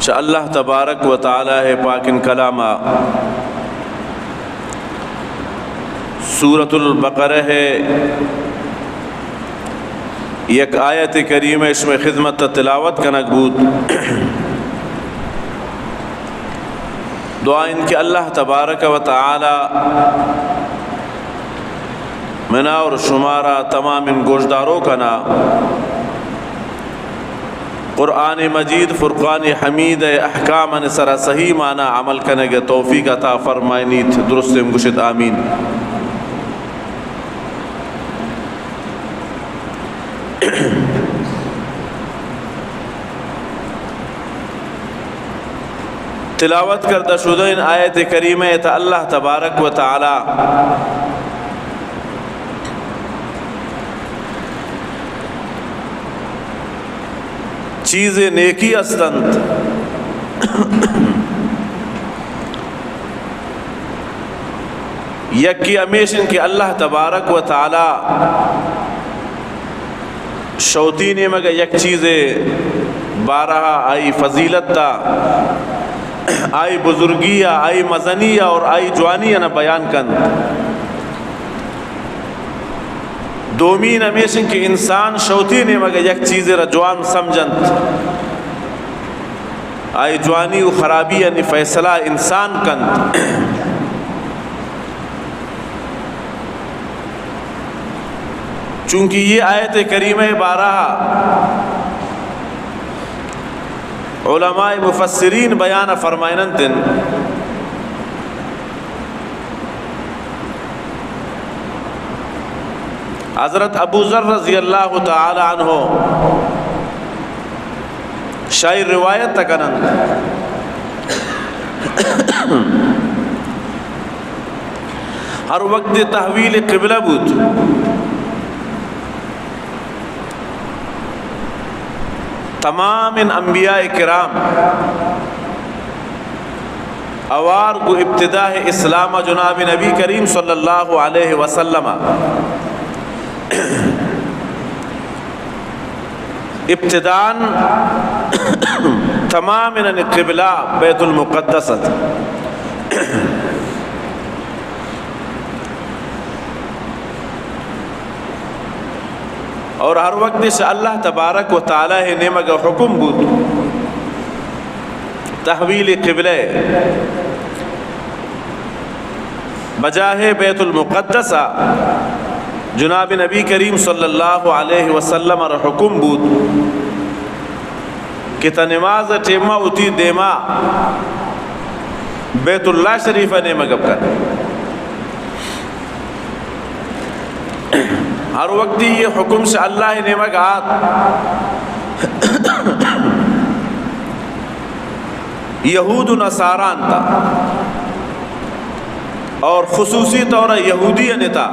چہ اللہ تبارک و تعالی ءِ پاکیں کلام ءَ، سورۃ البقرہ ءِ یک آیت کریمہ شمئے خدمت ءَ تلاوت کنگ بوت۔ دعا انت کہ اللہ تبارک و تعالی منا اور شمارا تمام گوشداروکانا قرآن مجید فرقان حمید ءِ احکامانی سرا صحیح معنی عمل کنگ ءِ توفیق عطا فرمائینیت۔ درستیں گوشت آمین۔ تلاوت کردہ شدہ این آیت کریمہ ءِ تہا اللہ تبارک و تعالی چیزے نیکی است انت، یکے ہمیش انت کہ اللہ تبارک و تعالی شوتی نیمگ ءَ یک چیزے بارہ ءَ آئی فضیلت ءَ، آئی بزرگی ءَ، آئی مزنی ءَ اور آئی جوانی ءَ بیان کنت۔ دومی ہمیش انت کہ انسان شوتی نیمگ ءَ یک چیزے را جوان سمجھنت، آئی جوانی و خرابی آنی فیصلہ انسان کنت۔ چونکہ یہ آیت کریمہ بارہ علماء مفسرین بیان فرمائنت انت۔ حضرت ابو ذر رضی اللہ تعالی عنہ شاہی روایت کنند، ہر وقت تحویل قبلہ بوت، تمام انبیاء کرام اوار گو ابتداء اسلام جناب نبی کریم صلی اللہ علیہ وسلم ابتدان تمام انانی قبلہ بیت المقدس ات۔ اور ہر وقت اش اللہ تبارک و تعالی نیمگ حکم بود تحویل قبلہ بجاہ بیت المقدس ء۔ جناب نبی کریم صلی اللہ علیہ وسلم ء را حکم بود کہ تا نماز ء ٹیم ء وتی دیما بیت اللہ شریف ء نیمگ ء بکن۔ ہر وقتی یہ حکم شہ اللہ نیمگ آت، یہود و نصاران تا اور خصوصی طور یہودیانی تا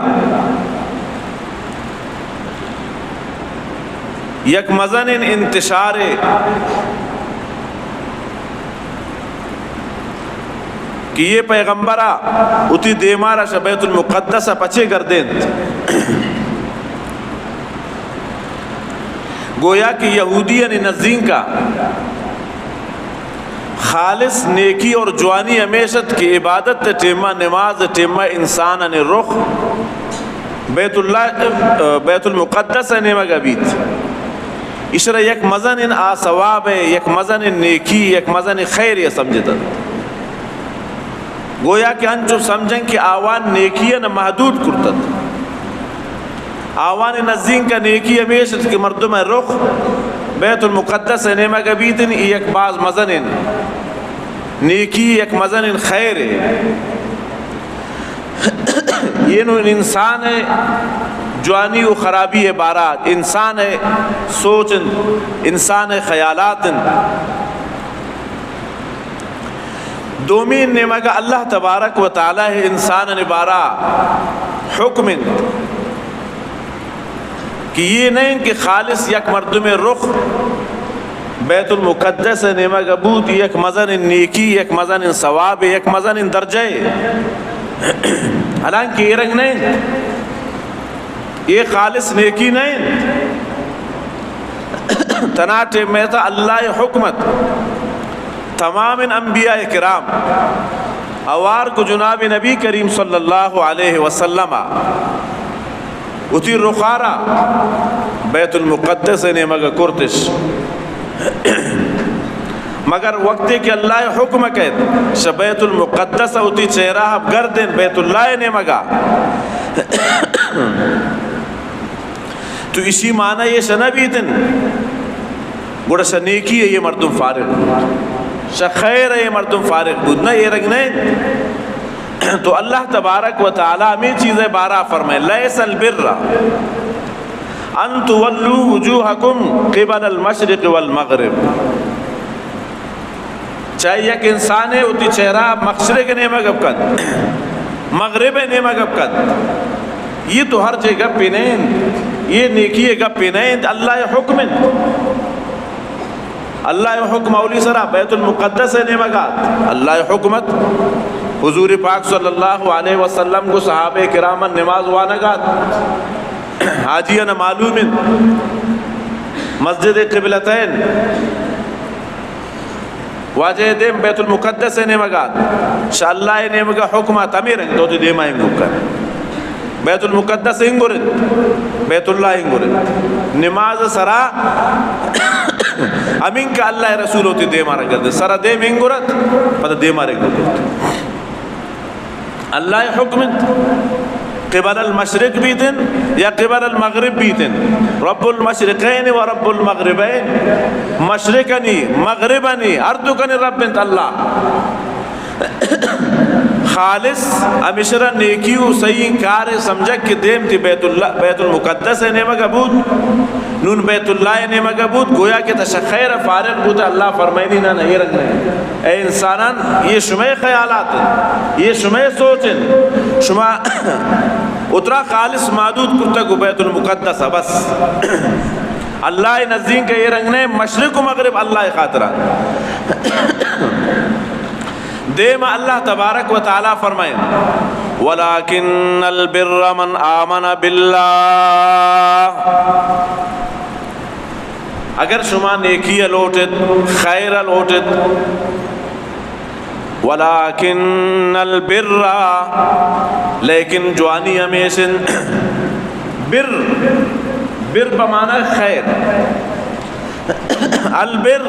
یک مزنین انتشارے کہ یہ پیغمبرا وتی دیمارا شہ بیت المقدس ء پچے گردینت۔ گویا کہ یہودیانی نزینکا خالص نیکی اور جوانی ہمیش ات کہ عبادت ٹیمہ، نماز ٹیمہ انسان نے رخ بیت اللہ، بیت المقدس نیمگا بیت۔ ایشرا یک مزنین آ ثواب ہے، یک مزنین نیکی، یک مزنین خیر ہے سمجھتا۔ گویا کہ انچو سمجھن کہ آوان نیکیاں محدود کرتت۔ آوان نزینکا نیکی ہمیش ات کہ مردم رخ بیت المقدس نیمگا بیتن، ای یک باز مزنین نیکی، یک مزنین خیر ہے۔ یہ نو انسان جوانی و خرابی بارات، انسان سوچ انت، انسان خیالات انت۔ دومی نیمگا اللہ تبارک و تعالی انسان بارا حکم انت کہ یہ نہیں کہ خالص یک مردم رخ بیت المقدس نیمگا بود، یک مزن نیکی، یک مزن ثواب، یک مزن درجہ۔ حالانکہ یہ رنگ نہیں، یہ خالص نیکی نہیں۔ تنا ٹیم میں تا اللہ حکمت تمام انبیاء کرام ہوار کو جناب نبی کریم صلی اللہ علیہ وسلم وتی رخارا بیت المقدس نیمگ کرتش۔ مگر وقتے کہ اللہ حکم کیت، شہ بیت المقدس وتی چہرہ گردن بیت اللہ نیمگا، تو اسی معنی یہ شہ نہ بیتن، گڑا شہ نیکی یہ مردم فارغ بوت، شہ خیر یہ مردم فارغ بوت، نہ یہ رنگ نہ انت۔ تو اللہ تبارک و تعالی ہمیں چیزیں بارہ فرمائے، لیس البر ان تولوا وجوہکم قبل المشرق والمغرب۔ چاہے یک انسانے وتی چہرہ مشرق نیمگ بکنت، مغرب نیمگ بکنت، یہ تو ہر جے گپے نہ انت، یہ نیکی گپے نہ انت، اللہ حکم انت۔ اللہ حکم اولی سرا بیت المقدس نیمگات، اللہ حکمت، حضور پاک صلی اللہ علیہ وسلم کو صحابہ کرام نماز وانگات، حاجیان معلوم انت، مسجد قبلتین، واجہ دیم بیت المقدس نیمگات، شہ اللہ نیمگا حکمات ہمیں رنگ تو دیما انگو کن۔ بیت المقدس انگرت، بیت اللہ انگرت۔ نماز سرا ہمین کہ اللہ رسول ہوتی دیما رنگ، سرا دیم انگرت، پتہ دیما رنگ۔ اللہ حکم انت، قبل المشرق بیتن یا قبل المغرب بیتن، رب المشرقین و رب المغربین، مشرقنی مغربنی ہر دو کنی رب انت اللہ۔ خالص ہمیشرا نیکی و صحیح کار سمجھک کہ دیم تی بیت اللہ، بیت المقدس نیمگ بوت، نون بیت اللہ نیمگ بوت، گویا کہ تشہ خیر فارغ بوت، اللہ فرمائنی نہ، نہ، یہ رنگ نہیں۔ اے انسانان، یہ شمئے خیالات انت، یہ شمئے سوچ انت، شما اترا خالص محدود کرتگ و بیت المقدس بس۔ اللہ نزدیک یہ رنگ نہیں، مشرق و مغرب اللہ خاطران۔ دیما اللہ تبارک و تعالی فرمائیں، ولکن البر من آمن باللہ۔ اگر شما نیکی لوٹت، خیر لوٹت، ولکن البر، لیکن جوانی ہمیش انت، بر، بر بمعنی خیر، البر